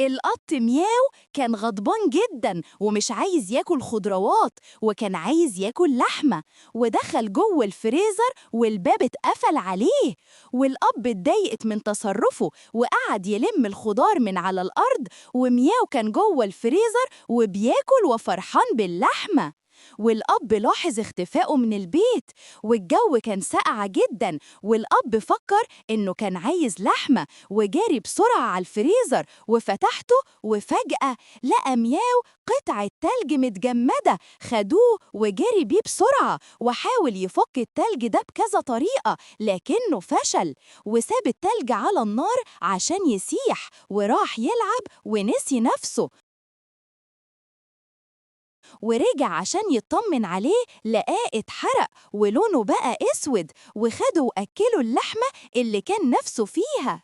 القط مياو كان غضبان جدا ومش عايز ياكل خضروات، وكان عايز ياكل لحمة، ودخل جوه الفريزر والباب اتقفل عليه. والأب اتضايقت من تصرفه وقعد يلم الخضار من على الأرض، ومياو كان جوه الفريزر وبياكل وفرحان باللحمة. والأب لاحظ اختفائه من البيت، والجو كان ساقع جدا، والأب فكر إنه كان عايز لحمة، وجاري بسرعة على الفريزر وفتحته، وفجأة لقى مياو قطعة تلج متجمدة. خدوه وجري بيه بسرعة وحاول يفك التلج ده بكذا طريقة لكنه فشل، وساب التلج على النار عشان يسيح، وراح يلعب ونسي نفسه، ورجع عشان يطمن عليه لقاه اتحرق ولونه بقى أسود، وخده وأكله اللحمة اللي كان نفسه فيها.